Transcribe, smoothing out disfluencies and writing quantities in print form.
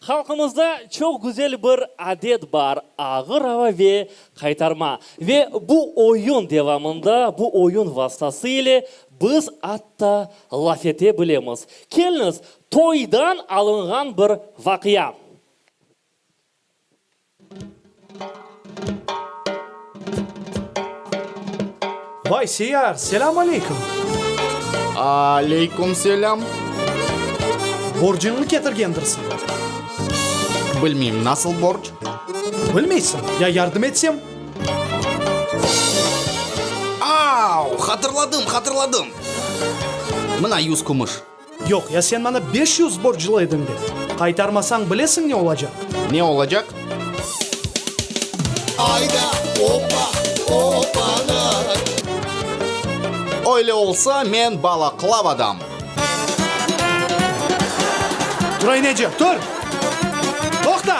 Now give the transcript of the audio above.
Halqımızda çoq güzel bir adet bar, ağır ava ve qaytarma. Ve bu oyun devamında, bu oyun vastası ile biz atta laf ete bilemiz. Keliñiz, toydan alınğan bir vaqia. Vay, Seyar, selâm aleyküm! Aleyküm selâm! Borcıñnı ketirgendirsiñ? Bilmeyim, nasıl borc? Bilmeysiñ? Ya yardım etsem? Au, hatırladım, hatırladım! Mına yuz kümüş. Yoq, ya sen maña 500 borclu ediñ de. Qaytarmasañ, bilesiñ ne olacaq? Ne olacaq? Ayda, opa, opana. Öyle olsa, men Balaklavadan. Tur, ayneci, tur! Toqta!